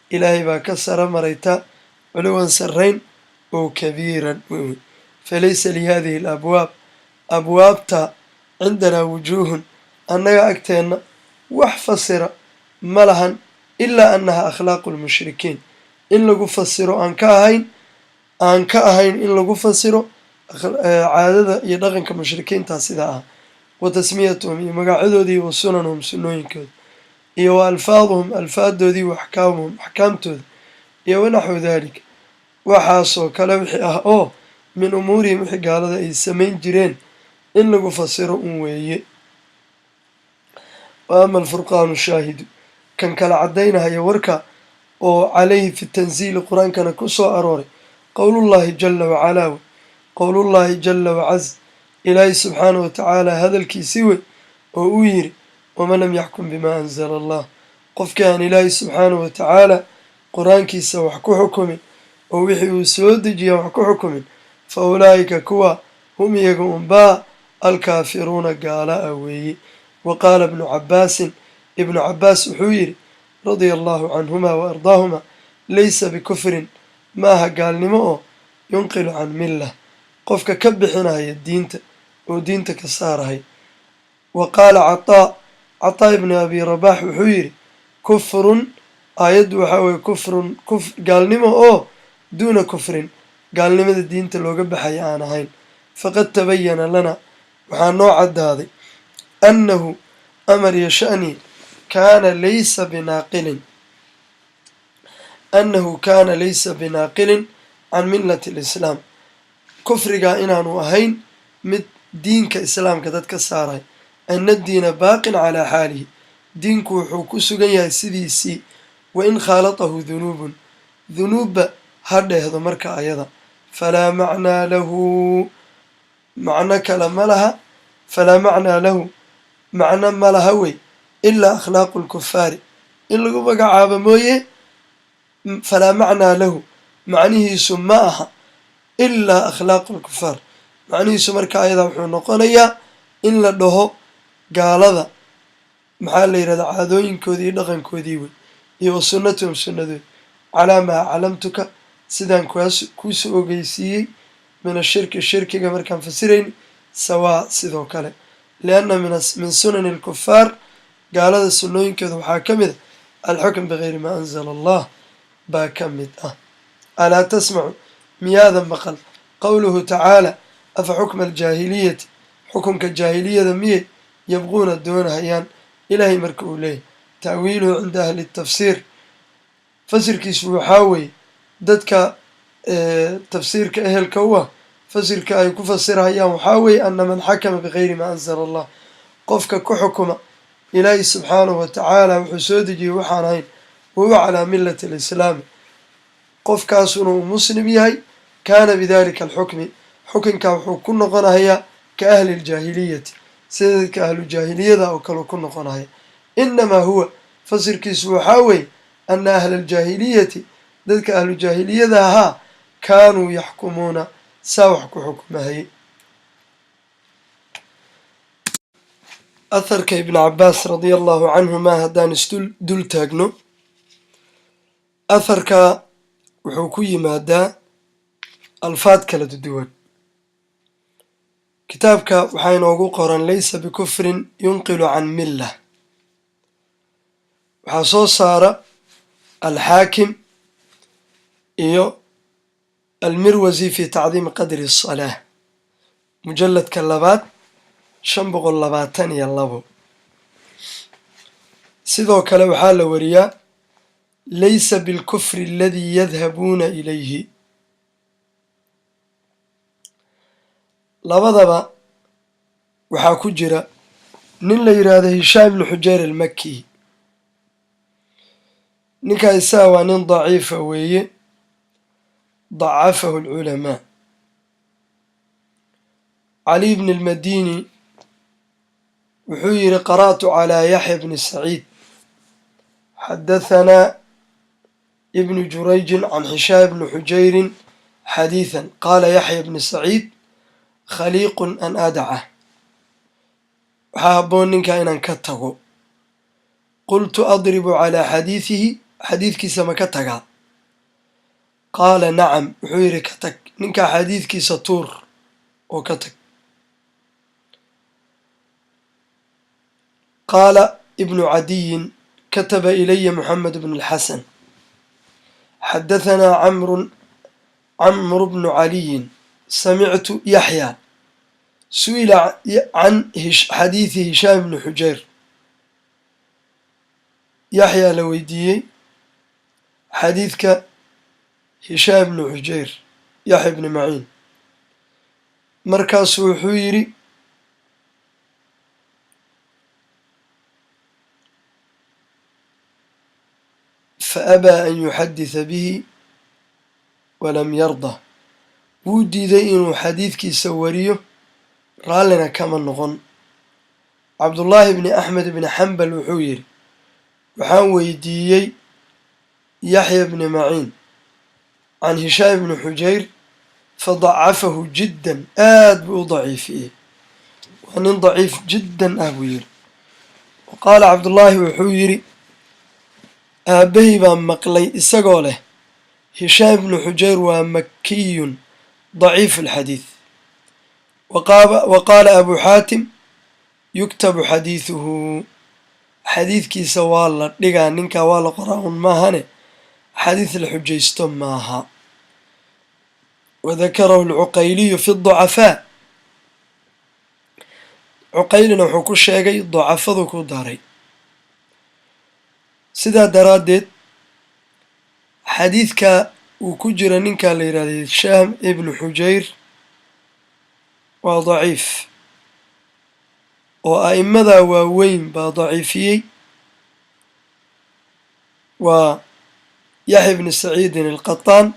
Speaker 1: Ilaahay baa ka sara marayta culuwan, sarrayn oo kabiiran weyn. Falaysa lihadihi alabwaab, abwaabta, cindanaa wujuuhun, annaga agteenna wax fasira ma lahan, ilaa annaha akhlaaqu lmushrikiin in lagu fasiro aan ka ahayn in lagu fasiro caadada iyo dhaqanka mushrikiinta sidaa ah, wa tasmiyatuhum, iyo magacyadoodii, wa sunanuhum, sunnooyinkooda, iyo wa alfaaduhum, alfaadoodii, wa axkaamuhum, axkaamtooda, iyo wanaxwu dalik, waxaasoo kale wixii ah oo min umuurihim, wixii gaalada ay samayn jireen in lagu fasiro un weeye. Wa ama alfurqaanu shaahidu, kan kala caddaynahaya warka oo calayhi fi tansiili, qur-aankana ku soo arooray, qowlullaahi jala wacalaa wey, qowlullaahi jala wacaz, Ilaahay subxaana wa tacaala hadalkiisii wey, oo uu yidhi: "Waman lam yaxkum bimaa anzala Allah", qofkii aan Ilaahay subxaana wa tacaala qur-aankiisa wax ku xukumin oo wixii uu soo dejiya wax ku xukumin, fa ulaa'ika, kuwa, hum, iyaga unbaa, alkaafiruuna, gaala ah weeye. Wa qaala Ibnu Cabbaasin, Ibnu Cabbaas wuxuu yidhi, radia Allahu canhuma wa ardaahuma: "Laysa bikufrin", maaha gaalnimo oo, "yunqilu can millah", qofka ka bixinaya diinta oo diinta ka saarahay. Wa qaala Cataa, Cataa ibnu Abi Rabax wuxuu yidhi: "Kufrun", aayaddu waxaa weye kufrun, gaalnimo oo, duuna kufrin, gaalnimada diinta looga baxaya aan ahayn. Faqad tabayana lana, waxaa noo caddaaday, annahu, amar iyo sha'ni, kaana laysa binaaqilin, annahu kaana laysa binaaqilin can millati alislaam, kufrigaa inaanu ahayn mid diinka islaamka dad ka saaray, ana diina baaqin calaa xaalihi, diinku wuxuu ku sugan yahay sidiisii, wa in khaalatahu dunuubun, dunuubba ha dheehdo marka ayada, falaa macnaa lahu, macno kale ma laha, falaa macnaa lahu, macno ma laha wey, ilaa akhlaaqu lkufaari in lagu magacaabo mooye. Falaa macnaa lahu, macnihiisu ma aha, ilaa akhlaaqu lkufaar. Macnihiisu marka ayada wuxuu noqonayaa in la dhaho gaalada, maxaa la yidhahdaa, caadooyinkoodii iyo dhaqankoodii wey, iyo wa sunnatuhum, sunnadoodi, calaa maa aclamtuka, sidaan kuusoo ogeysiiyey, min ashirki, shirkiga markaan fasirayn, sawaa, sidoo kale, lianna min sunani alkufaar, gaalada sunnooyinkooda waxaa ka mid a alxukm bigayri maa anzala Allah baa ka mid ah. Alaa tasmacu, miyaadan maqal, qowluhu tacaala: "Afa xukma aljaahiliyati", xukunka jaahiliyada miyay, "yabquuna", doonahayaan, Ilaahay marka uu leeyahy? Ta'wiiluhu cinda ahli tafsiir, fasirkiisu waxaa weeye, dadka tafsiirka ehelka u ah fasirka ay ku fasirahayaan waxaa weeye, ana man xakama bigayri maa anzala Allah, qofka ku xukuma Ilaahi subxaanahu wa tacaala wuxuu soo dejiyey waxaan ahayn, wahuwa calaa millati alislaami, qofkaasuna uu muslim yahay, kaana bidalika alxukmi, xukunka wuxuu ku noqonayaa, ka ahli ljaahiliyati, sida dadka ahlu jaahiliyada oo kale ku noqonaya. Inamaa huwa, fasirkiisu waxaa weeye, ana ahla aljaahiliyati, dadka ahlu jaahiliyada ahaa, kaanuu yaxkumuuna, saa wax ku xukumahayay. Atharka Ibnu Cabaas radia Allahu canhuma haddaan isdul dul taagno, atharka wuxuu ku yimaadaa alfaad kala duwan. Kitaabka waxaa inoogu qoran "laysa bikufrin yunqilu can milla". Waxaa soo saara Alxaakim iyo Almirwasi fi tacdiimi qadri asalaa, mujalladka labaad, 522. Sidoo kale waxaa la wariyaa: "Laysa bilkufri aladii yadhabuuna ilayhi." Labadaba waxaa ku jira nin la yidhaahdo Hishaam ibnu Xujayr Almaki. Ninkaa isaga waa nin daciifa weeye, dacafahu alculamaa. Cali bni almadini wuxuu yidhi: "Qara'tu calaa Yaxya bni Saciid, xadahanaa ibnu Jurayjin can Hishaam ibni Xujayrin xadiidan, qaala Yaxya bni Saciid: khaliiqun an adaca, waxaa habboon ninkaa inaan ka tago. Qultu: adribu calaa xadiidihi, xadiidkiisa ma ka tagaa? Qaala: nacam." Wuxuu yidhi: "Ka tag ninkaa, xadiidkiisa tuur oo ka tag." Qaala ibnu Cadiyin: kataba ilaya Moxamed bnu Alxasan: xadahanaa camrun Camru bnu Caliyin, samictu Yaxya su'ila can xadiidi Hishaam ibni Xujayr. Yaxyaa la weydiiyey xadiidka Hishaam ibnu Xujayr, Yaxya ibni Maciin. Markaasuu wuxuu yidhi: "Faabaa an yuxaditha bihi walam yarda." Wuu diiday inuu xadiidkiisa wariyo, raallina kama noqon. Cabdullaahi bni Axmed bni Xambal wuxuu yidhi: "Waxaan weydiiyey Yaxya bni Maciin can Hishaam ibni Xujayr, fadacafahu jiddan, aad buu u daciifiyey, waa nin daciif jiddan ah," buu yidhi. Wa qaala Cabdullaahi, wuxuu yidhi: "Aabbahay baa maqlay isagoo leh: Hishaam ibnu Xujayr waa makiyun daciifu alxadiid. Wa qaala Abu Xaatim: yuktabu xadiiduhu, xadiidkiisa waa la dhigaa, ninkaa waa la qoraa un maahane, xadiid la xujaysto maaha." Wadakarahu alcuqayliyu fi ducafaa. Cuqaylina wuxuu ku sheegay ducafadu ku daray. Sidaa daraaddeed xadiidka uu ku jira ninkaa la yidhahda Hishaam ibnu Xujayr waa daciif, oo a'imada waaweyn baa daciifiyey, waa Yaxya bni Saciidin alqataan,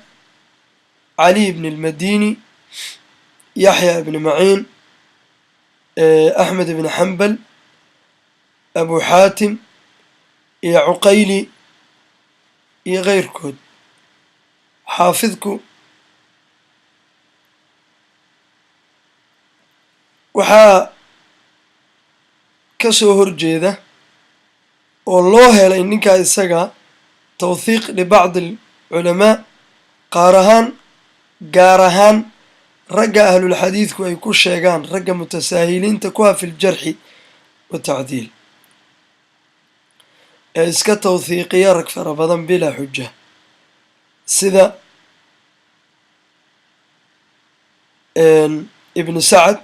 Speaker 1: Cali bni almadini, Yaxya ibni Maciin, Axmed ibni Xambal, Abu Xaatim iyo Cuqayli iyo keyrkood. Xaafidku waxaa ka soo horjeeda oo loo helay ninkaa isaga tawthiiq libacdi alculamaa, qaar ahaan, gaar ahaan ragga ahlulxadiidku ay ku sheegaan ragga mutasaahiliinta ku ha fi ljarxi wa tacdiil, ee iska tawthiiqiya rag fara badan bilaa xuja, sida Ibnu Sacad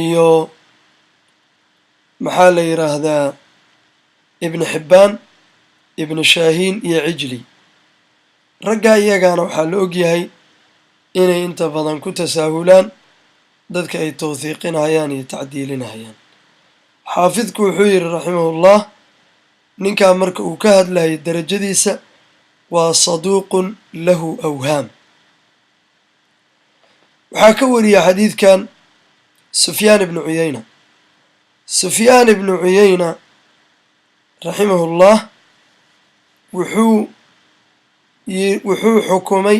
Speaker 1: iyo maxaa la yidhaahdaa Ibnu Xibbaan, Ibnu Shaahiin iyo Cijli. Raggaa iyagaana waxaa la og yahay inay inta badan ku tasaahulaan dadka ay tawthiiqinayaan iyo tacdiilinayaan. Xaafidku wuxuu yidhi raximahullah, ninkaa marka uu ka hadlayay darajadiisa, waa saduuqun lahu awhaam. Waxaa ka wariya xadiidkan Sufyaan ibnu Cuyayna. Sufyaan ibnu Cuyayna raximahullah wuxuu xukumay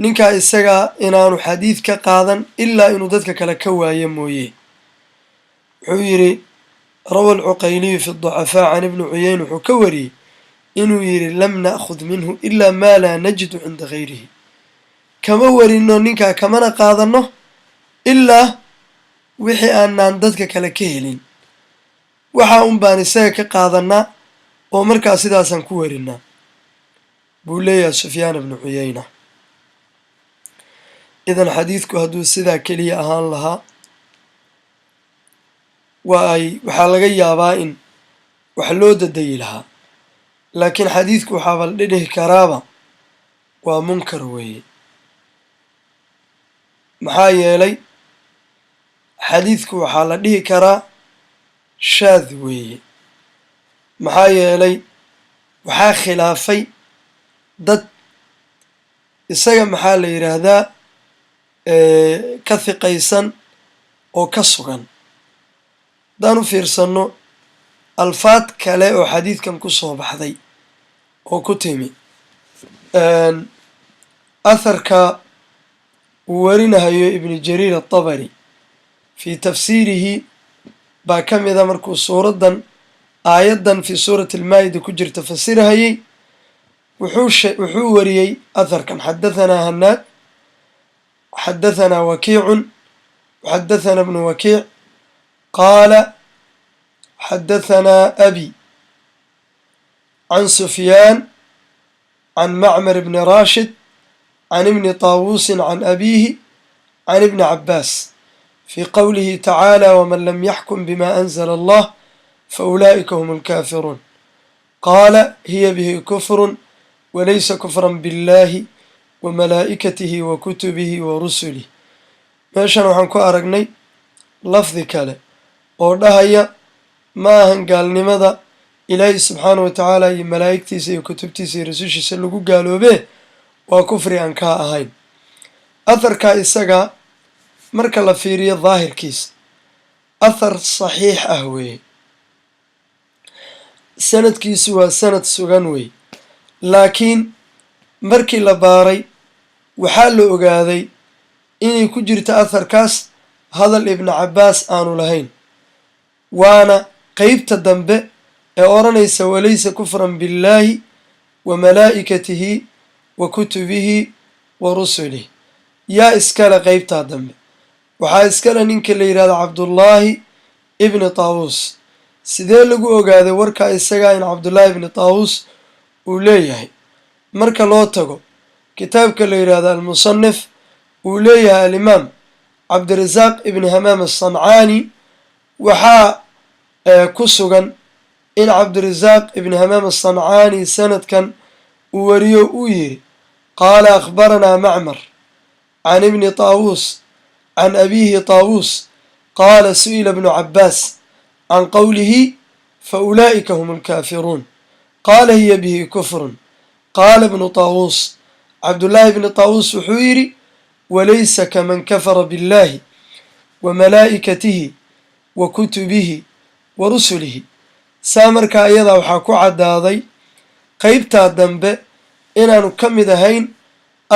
Speaker 1: ninkaa isagaa inaanu xadiid ka qaadan ilaa inuu dadka kale ka waayo mooye. Wuxuu yidhi: rawa alcuqayliyu fi ducafaa can ibni Cuyayna, wuxuu ka wariyey inuu yidhi: "Lam na'khud minhu ilaa maa laa najidu cinda gayrihi." Kama warino ninkaa, kamana qaadanno ilaa wixii aanaan dadka kale ka helin. Waxaa un baan isaga ka qaadanaa oo markaa sidaasaan ku warinaa, buu leeyahay Sufyaan ibnu Cuyayna. Idan xadiidku hadduu sidaa keliya ahaan lahaa, waa ay waxaa laga yaabaa in wax loo dadayi lahaa, laakiin xadiidku waxaaba la dhidhihi karaaba waa munkar weeye. Maxaa yeelay, xadiidku waxaa la dhihi karaa shaad weeye. Maxaa yeelay, waxaa khilaafay dad isaga, maxaa la yidhaahdaa, ka hiqaysan oo ka sugan. Haddaan u fiirsanno alfaad kale oo xadiidkan ku soo baxday oo ku timi atharka uu warinahayo Ibnu Jariir Atabari fii tafsiirihi baa ka mida, markuu suuraddan, aayaddan fii suurati Almaa'ida ku jirta fasirahayey, wuxuu wariyey atharkan: "Xadahanaa Hanaad, xadahanaa Wakiicun, xadathana ibnu Wakiic, qaala xadahanaa abi can Sufyaan can Macmar bni Rashid can ibni Taawuusin can abiihi can ibni Cabbaas fii qowlihi tacaala: 'Waman lam yaxkum bima anzala Allah faulaa'ika hum alkaafiruun', qaala: 'Hiya bihi kufrun walaysa kufran biاllahi wa malaa'ikatihi wa kutubihi wa rusulih.'" Meeshan waxaan ku aragnay lafdi kale oo dhahaya ma ahan gaalnimada Ilaahi subxaanahu wa tacaala iyo malaa'igtiisa iyo kutubtiisa iyo rasushiisa lagu gaaloobee, waa kufri aan kaa ahayn. Atharkaa isaga marka la fiiriyo daahirkiisa, athar saxiix ah weeye, sanadkiisu waa sanad sugan wey, laakiin markii la baaray waxaa la ogaaday inay ku jirto atharkaas hadal Ibnu Cabbaas aanu lahayn, waana qeybta dambe ee odhanaysa "walaysa kufran billaahi wa malaa'ikatihi wa kutubihi wa rusulih". Yaa iskale qeybtaa dambe? Waxaa iskale ninka la yidhahdo Cabdullaahi ibni Taawuus. Sidee lagu ogaaday warkaa isagaa in Cabdullaahi ibni Taawuus uu leeyahay? Marka loo tago kitaabka la yidhahdo Almusanif uu leeyahay Alimaam Cabdirasaaq ibni Hamaam Asancaani, waxaa ku sugan in Cabdirasaaq ibni Hamaam Asancaani sanadkan uu wariyo, uu yidhi: "Qaala akhbaranaa Macmar can ibni Taawuus can abiihi Taawuus qaala: su'ila ibnu Cabbaas can qowlihi 'fa ulaa'ika hum alkaafiruun', qaala: 'Hiya bihi kufrun'. Qaala ibnu Taawuus", Cabdullaahi ibni Taawuus wuxuu yidhi, "walaysa kaman kafara biاllahi wa malaa'ikatihi wa kutubihi wa rusulihi." Saa markaa iyadaa waxaa ku caddaaday qeybtaa dambe inaanu ka mid ahayn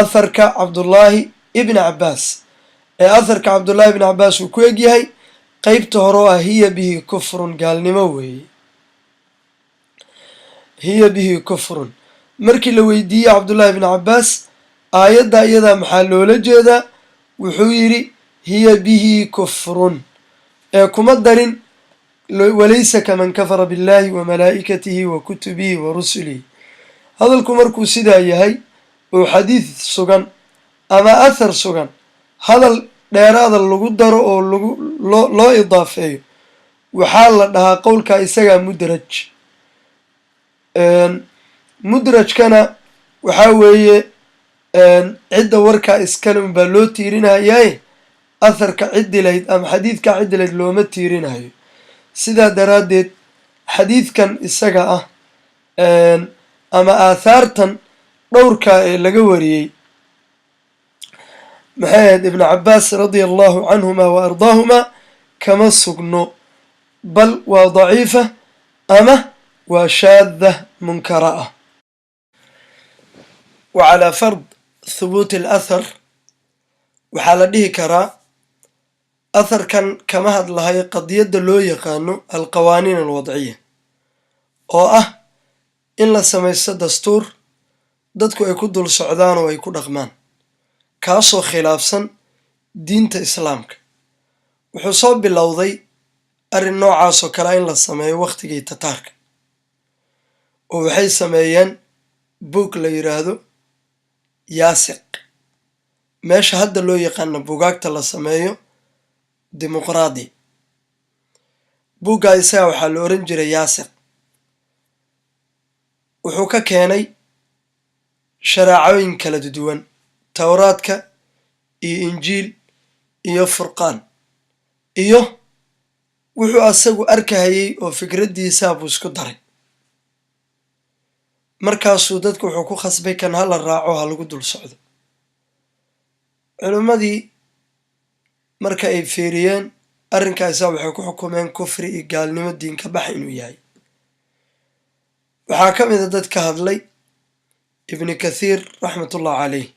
Speaker 1: atharka Cabdullaahi ibni Cabbaas, ee atharka Cabdullaahi ibni Cabbaas uu ku egyahay qeybta hore oo ah "hiya bihi kufrun", gaalnimo weeye, "hiya bihi kufrun". Markii la weydiiyey Cabdullaahi ibni Cabbaas aayadda iyadaa maxaa loola jeedaa, wuxuu yidhi "hiya bihi kufrun", ee kuma darin "walaysa kaman kafara biاllahi wa malaa'ikatihi wa kutubihi wa rusulihi". Hadalku markuu sidaa yahay oo xadiid sugan ama athar sugan hadal dheeraada lagu daro oo lagu loo idaafeeyo, waxaa la dhahaa qowlkaa isagaa mudraj. Mudrajkana waxaa weeye cidda warkaa iskale unbaa loo tiirinayaaye, atharka ciddi lahayd ama xadiidka ciddi lahayd looma tiirinayo. Sidaa daraaddeed xadiidkan isaga ah ama aathaartan dhowrkaa ee laga wariyey, maxay ahayd, Ibnu Cabbaas radia Allahu canhuma wa ardaahuma, kama sugno, bal waa daciifa ama waa shaada munkara ah. Wa calaa fard thubuuti alathar, waxaa la dhihi karaa atharkan kama hadlahayo qadiyadda loo yaqaano alqawaaniin alwadciya, oo ah in la samaysto dastuur dadku ay ku dul socdaan oo ay ku dhaqmaan, kaasoo khilaafsan diinta Islaamka. Wuxuu soo bilowday Arrin noocaasoo kalea in la sameeyo wakhtigii Tataarka, oo waxay sameeyeen buug la yidhaahdo Yaasiq, meesha hadda loo yaqaano bugaagta la sameeyo dimuqraadi. Buuggaa isaga waxaa la oran jiray Yaasiq. Wuxuu ka keenay shareecooyin kala duwan, Towraadka iyo Injiil iyo Furqaan, iyo wuxuu asagu arkahayey oo fikraddiisaa buu isku daray. Markaasuu dadku wuxuu ku khasbay kan ha la raaco, ha lagu dul socdo. Culimmadii marka ay fiiriyeen arrinkaa isaga, waxay ku xukumeen kufri iyo gaalnimo, diinka bax inuu yahay. Waxaa ka mid a dad ka hadlay Ibni Kathiir raxmatullah caleyh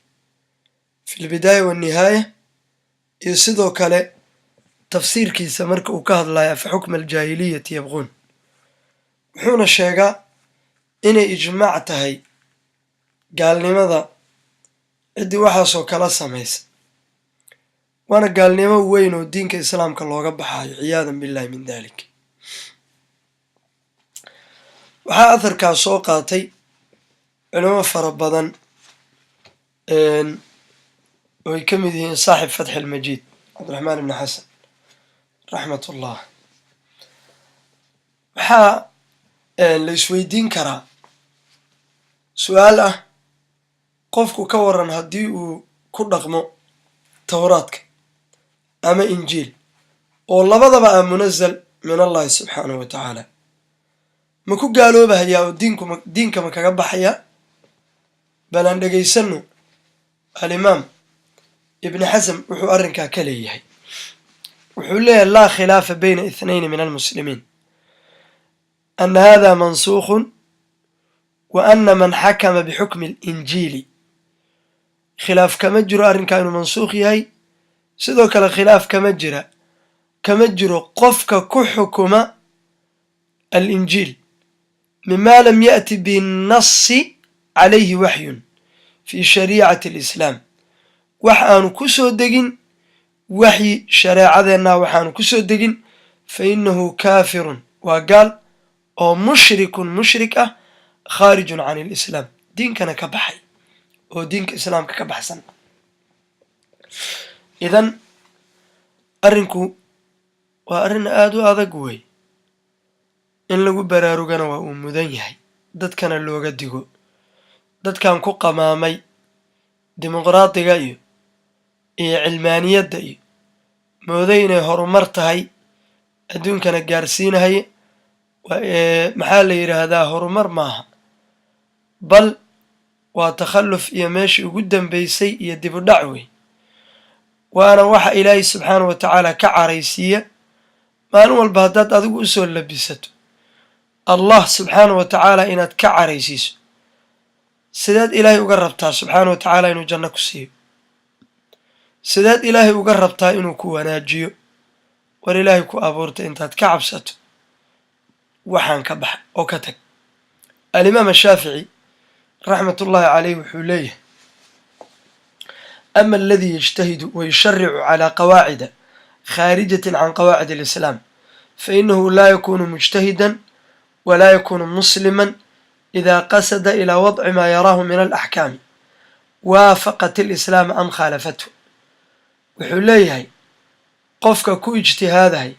Speaker 1: fi Lbidaaya Wannihaaya, iyo sidoo kale tafsiirkiisa marka uu ka hadlayo afa xukma aljaahiliyati yabquun. Wuxuuna sheegaa inay ijmaac tahay gaalnimada ciddii waxaasoo kala samaysa, waana gaalnimo weyn oo diinka Islaamka looga baxayo, ciyaadan billahi min dalik. Waxaa atharkaas soo qaatay culimo fara badan oo ay ka mid yihiin saaxib Fatxi Almajiid Cabdiraxmaan Ibni Xasan raxmatullah. Waxaa la isweydiin karaa su-aal ah: qofku ka waran haddii uu ku dhaqmo Towraadka ama Injiil, oo labadaba ah munazal min Allahi subxaanahu wa tacaala, ma ku gaaloobahayaa oo diinkuma diinka ma kaga baxayaa? Bal aan dhegaysano Alimaam Ibni Xasm wuxuu arrinkaa ka leeyahay. Wuxuu leeyahay: laa khilaafa bayna ithnayni min almuslimiin ana hada mansuukhun wa ana man xakama bixukmi alinjiili. Khilaaf kama jiro arrinkaa inuu mansuukh yahay. Sidoo kale khilaaf kama jiro qofka ku xukuma alinjiil mima lam ya'ti binnasi calayhi waxyun fi shariicati alislaam, wax aanu ku soo degin waxyi shareecadeenna, waxaanu ku soo degin, fa innahu kaafirun, waa gaal oo mushrikun, mushrik ah, khaarijun can alislaam, diinkana ka baxay oo diinka Islaamka ka baxsan. Idan arrinku waa arrin aada u adag wey, in lagu baraarugana waa uu mudan yahay, dadkana looga digo. Dadkan ku qamaamay dimuqraadiga iyo cilmaaniyadda iyo mooday inay horumar tahay, adduunkana gaarsiinahaya, maxaa la yidhaahdaa, horumar maaha, bal waa takhalluf iyo meeshii ugu dambeysay iyo dib u dhac wey. Waana waxa Ilaahay subxaana wa tacaala ka caraysiiya. Maalin walba haddaad adigu u soo labisato Allah subxaana wa tacaala inaad ka caraysiiso, sideed Ilaahay uga rabtaa subxaana wa tacaala inuu janno ku siiyo? Sideed Ilaahay uga rabtaa inuu ku wanaajiyo? War Ilaahay ku abuurtay intaad ka cabsato, waxaan ka bax oo ka tag. Alimaam Ashaafici raxmatullaahi caleyh wuxuu leeyahay: ama aladii yajtahidu wayusharicu calaa qawaacida khaarijatin can qawaacid alislaam fainahu laa yakunu mujtahidan walaa yakunu musliman ida qasada ilaa wadci maa yaraahu min alaxkaami waafaqat alislaama am khaalafathu. Wuxuu leeyahay: qofka ku ijtihaadahay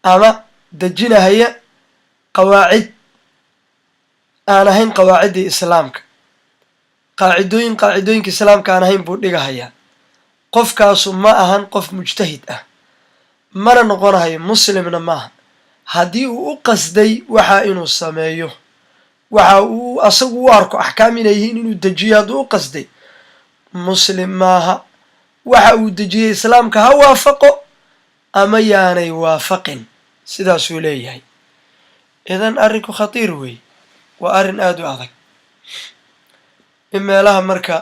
Speaker 1: ama dejinahaya qawaacid aan ahayn qawaaciddii Islaamka, qaacidooyinka Islaamka aan ahayn buu dhigahayaa, qofkaasu ma ahan qof mujtahid ah, mana noqonahayo, muslimna maaha. Haddii uu u qasday waxa inuu sameeyo, waxa uu asagu u arko axkaam inay yihiin inuu dejiyo hadduu u qasday, muslim maaha. Waxa uu dejiyey Islaamka ha waafaqo ama yaanay waafaqin, sidaasuu leeyahay. Idan arrinku khatiir weey, waa arrin aada u adag in meelaha marka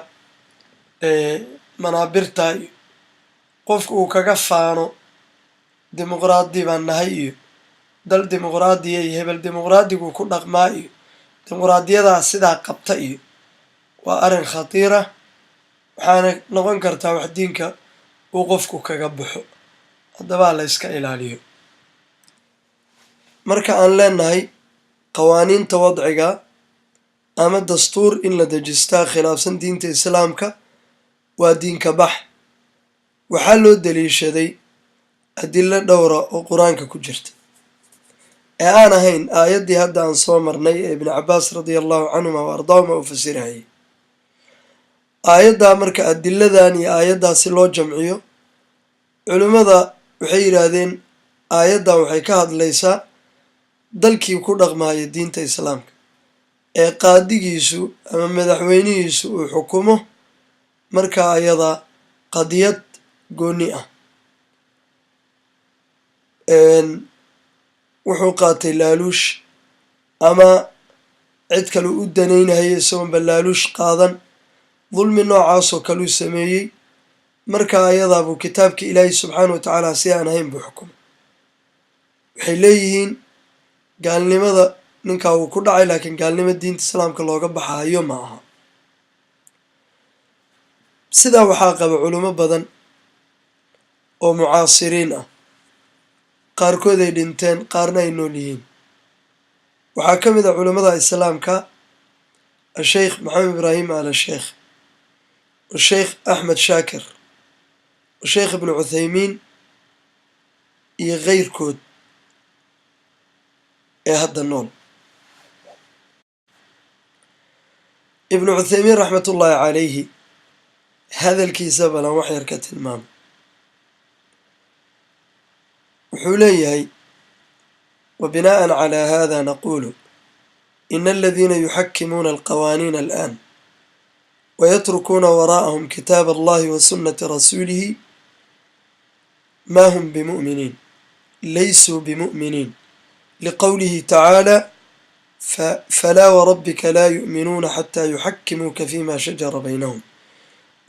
Speaker 1: manaabirta iyo qofku uu kaga faano dimuqraadi baan nahay iyo dal dimuqraadiya iyo hebel dimuqraadigu ku dhaqmaa iyo dimuqraadiyadaa sidaa qabta iyo waa arrin khatiira. Waxaana noqon kartaa wax diinka uu qofku kaga baxo. Haddaba la iska ilaaliyo. Marka aan leenahay qawaaniinta wadciga ama dastuur in la dejistaa khilaafsan diinta Islaamka waa diinka bax, waxaa loo daliishaday adilo dhowra oo Qur-aanka ku jirta ee aan ahayn aayaddii hadda aan soo marnay ee Ibnu Cabaas radia Allahu canhuma wa ardaahuma uu fasirayay aayaddaa. Marka adiladan iyo aayaddaasi loo jamciyo, culimmada waxay yidhaahdeen aayaddan waxay ka hadlaysaa dalkii ku dhaqmaya diinta Islaamka ee qaadigiisu ama madaxweynihiisu uu xukumo markaa ayada qadiyad gooni ah. Wuxuu qaatay laaluush ama cid kale u danaynahaya isagoonba laaluush qaadan, dulmi noocaasoo kale uu sameeyey. Markaa ayadaabuu kitaabka Ilaahay subxaana wa tacaala si aan ahayn buu xukumay. Waxay leeyihiin gaalnimada ninkaa wuu ku dhacay, laakiin gaalnimo diinta Islaamka looga baxayo ma aha. Sidaa waxaa qaba culimo badan oo mucaasiriin ah, qaarkood ay dhinteen, qaarna ay nool yihiin. Waxaa ka mid ah culimmada Islaamka Asheykh Maxamed Ibraahim Al Sheekh, Sheikh Axmed Shaakir, Sheikh Ibnu Cuthaymiin iyo keyrkood ee hadda nool. Ibnu Cuthaymiin raxmatullaahi calayhi hadalkiisa balan wax yar ka tilmaamay. Wuxuu leeyahay: wa binaa'an calaa hada naqulu ina aladiina yuxakimuuna alqawaaniina alآan wayatrukuuna waraa'ahum kitaab allahi wa sunnata rasuulihi ma hum bimu'miniin, laysuu bimu'miniin, liqowlihi tacaala: falaa warabbika laa yu'minuuna xataa yuxakimuuka fima shajara baynahum,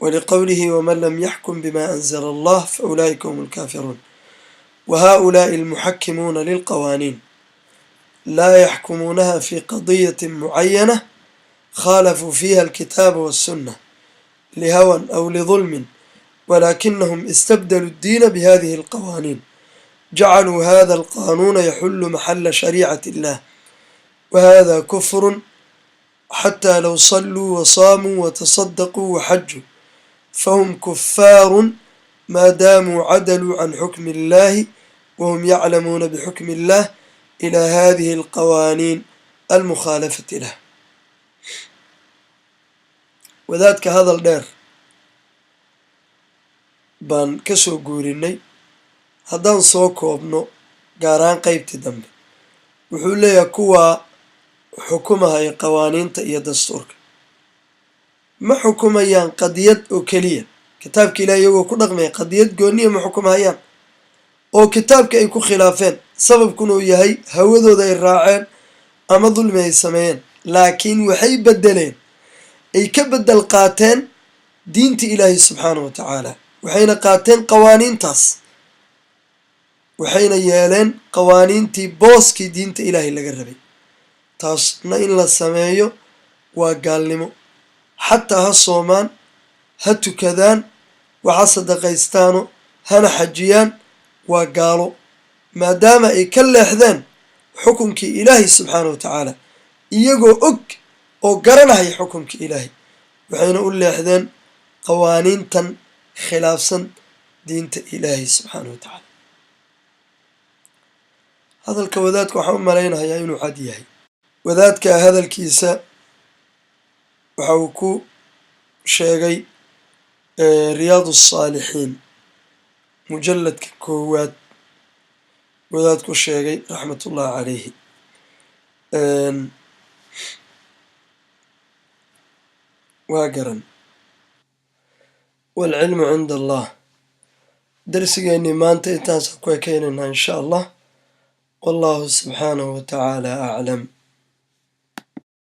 Speaker 1: waliqowlihi: waman lam yaxkum bima anzala allah faulaa'ika hum alkaafiruun. Wahaؤulaa'i almuxakimuuna lilqawaaniin laa yaxkumuunaha fi qadiyatin mucayana khaalafuu fiiha alkitaaba waالsunna lihawan aw lidulmin, walaakinahum istabdaluu اddiina bihadihi alqawaaniin, jacaluu hada alqaanuuna yaxulu maxala shariicati illah, wahada kufrun xataa low saluu wasaamuu watasadaquu waxajuu, fahum kufaarun maa daamuu cadaluu can xukmi illahi wahum yaclamuuna bixukmi illah ilaa hadihi alqawaaniin almukhaalafati lah. Wadaadka hadal dheer baan ka soo guurinay. Haddaan soo koobno, gaar ahaan qeybtii dambe, wuxuu leeyahay kuwaa xukumahaya qawaaniinta iyo dastuurka ma xukumayaan qadiyad oo keliya kitaabka Ilaah iyagoo ku dhaqmaya, qadiyad gooniya ma xukumahayaan oo kitaabka ay ku khilaafeen, sababkuna uu yahay hawadooda ay raaceen ama dulmi ay sameeyeen, laakiin waxay beddeleen, ay ka beddel qaateen diinta Ilaahay subxaanahu wa tacaala, waxayna qaateen qawaaniintaas, waxayna yeeleen qawaaniintii booskii diinta Ilaahay laga rabay. Taasna in la sameeyo waa gaalnimo. Xataa ha soomaan, ha tukadaan, waxa sadaqaystaano, hana xajiyaan, waa gaalo, maadaama ay ka leexdeen xukunkii Ilaahay subxaana wa tacaala iyagoo og oo garanahaya xukunkii Ilaahay, waxayna u leexdeen qawaaniintan khilaafsan diinta Ilaahay subxaana wa tacaala. Hadalka wadaadka waxaan u malaynayaa inuu cad yahay. Wadaadka hadalkiisa waxa uu ku sheegay Riyaad Asaalixiin mujalladka koowaad, wadaad ku sheegay raxmatullahi calayhi. Waa garan. Waalcilmu cinda Allah. Darsigeennii maanta intaasaan ku ekeynaynaa insha Allah. Wallahu subxaanahu wa tacaala aclam.